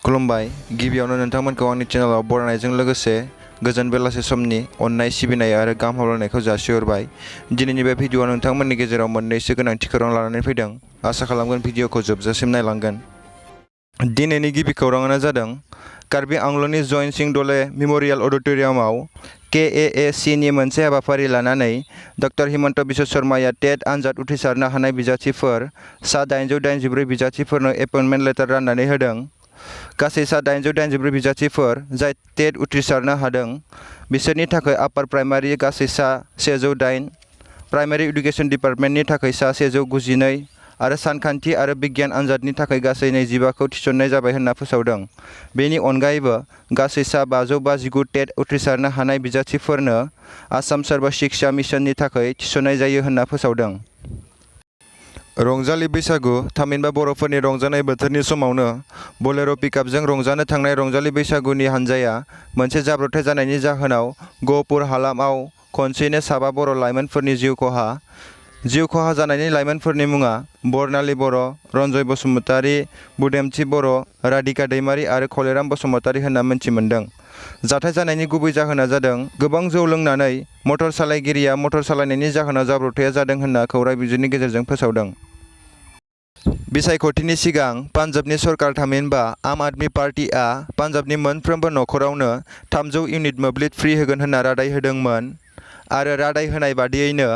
खुलुमबाय गिबियावनो नोंथांमोनखौ आंनि चेनेलाव बरायनायजों लोगोसे गोजोन बेलासे समनि अननाय सिबिनाय आरो गाहाम हामलायनायखौ जासिहरबाय। दिनैनि बे भिडिअ'आ नोंथांमोननि गेजेराव मोननैसो गोनांथि खौरां लानानै फैदों। आसा खालामगोन भिडिअ'खौ जोबजासिम नायलांगोन। दिनैनि गिबि खौराङानो जादों कार्बि आंलंनि जयन्त सिंह दले मेम'रियेल अडिट'रियामाव KAAC-नि मोनसे हाबाफारि लानानै डक्टर हिमन्त बिश्व शर्माया टेट आनजाद उथ्रिसारनो हानाय बिजाथिफोर सा 884 बिजाथिफोरनो एपइन्टमेन्ट लेटार राननानै होदों। गासै सा 884 बिजाथिफोर जाय टेट उथ्रिसारनो हादों बिसोरनि थाखाय आपार प्राइमारि गासै सा 108, प्राइमारि इडुकेसन डिपार्टमेन्टनि थाखाय सा 192 आरो सानखान्थि आरो बिगियान आनजादनि थाखाय गासै 25खौ थिसननाय जाबाय होनना फोसावदों। बेनि अनगायैबो गासै सा 559 टेट उथ्रिसारनो हानाय बिजाथिफोरनो आसाम सर्व शिक्षा मिशननि थाखाय थिसननाय जायो होनना फोसावदों। रंजालि बैसागु थामहिनबा बर'फोरनि रंजानाय बोथोरनि समावनो बलेर' पिकआपजों रंजानो थांनाय रंजालि बैसागुनि हानजाया मोनसे जाब्रबथाय जानायनि जाहोनाव गहपुर हालामाव खनसेयैनो 7 बर' लाइमोनफोरनि जिउ खहा जानायनि लाइमोनफोरनि मुङा बरनालि बर', रन्जय बसुमतारी, बुदेमथि बर', राधिका दैमारी आरो खलेराम बसुमतारी होनना मिथि मोन्दों। जाथाय जानायनि गुबै जाहोना जादों गोबां जौ लोंनानै मटर सालायगिरिया मटर सालायनायनि जाहोनाव जाब्रबथाया जादों होनना खौरां बिजोंनि गेजेरजों फोसावदों। बिसायख'थिनि सिगां पान्जाबनि सरकार थामहिनबा आम आदमी पार्टीआ पान्जाबनि मोनफ्रोमबो नखरावनो 300 इउनिट मोब्लिब फ्रि होगोन होनना रादाय होदोंमोन आरो रादाय होनाय बादियैनो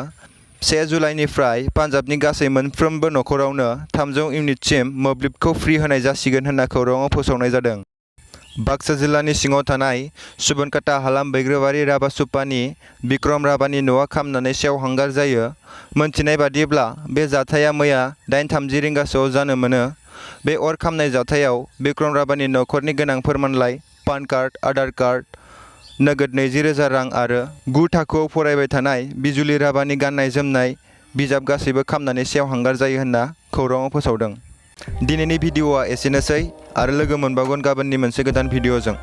1 जुलाइनिफ्राय पान्जाबनि गासै मोनफ्रोमबो नखरावनो 300 इउनिटसिम मोब्लिबखौ फ्रि होनाय जासिगोन होनना खौराङाव फोसावनाय जादों। बाक्सा जिल्लानि सिङाव थानाय सुबनकाटा हालाम बैग्रोबारि राभा सुब्बानि बिक्रम राभानि न'आ खामनानै सेवहांगार जायो। मोनथिनाय बादिब्ला बे जाथाया मैया 8:30 रिंगासोआव जानो मोनो। बे अर खामनाय जाथायाव बिक्रम राभानि नखरनि गोनां फोरमानलाइ, पान कार्ड, आधार कार्ड, नोगोद 20,000 रां आरो 9 थाखोआव फरायबाय थानाय बिजुलि राभानि गाननाय जोमनाय, बिजाब गासैबो खामनानै सेवहांगार जायो होनना खौराङाव फोसावदों। दिनैनि भिडिअ'आ एसेनोसै आरो लोगो मोनबावगोन गाबोननि मोनसे गोदान भिडिअ'जों।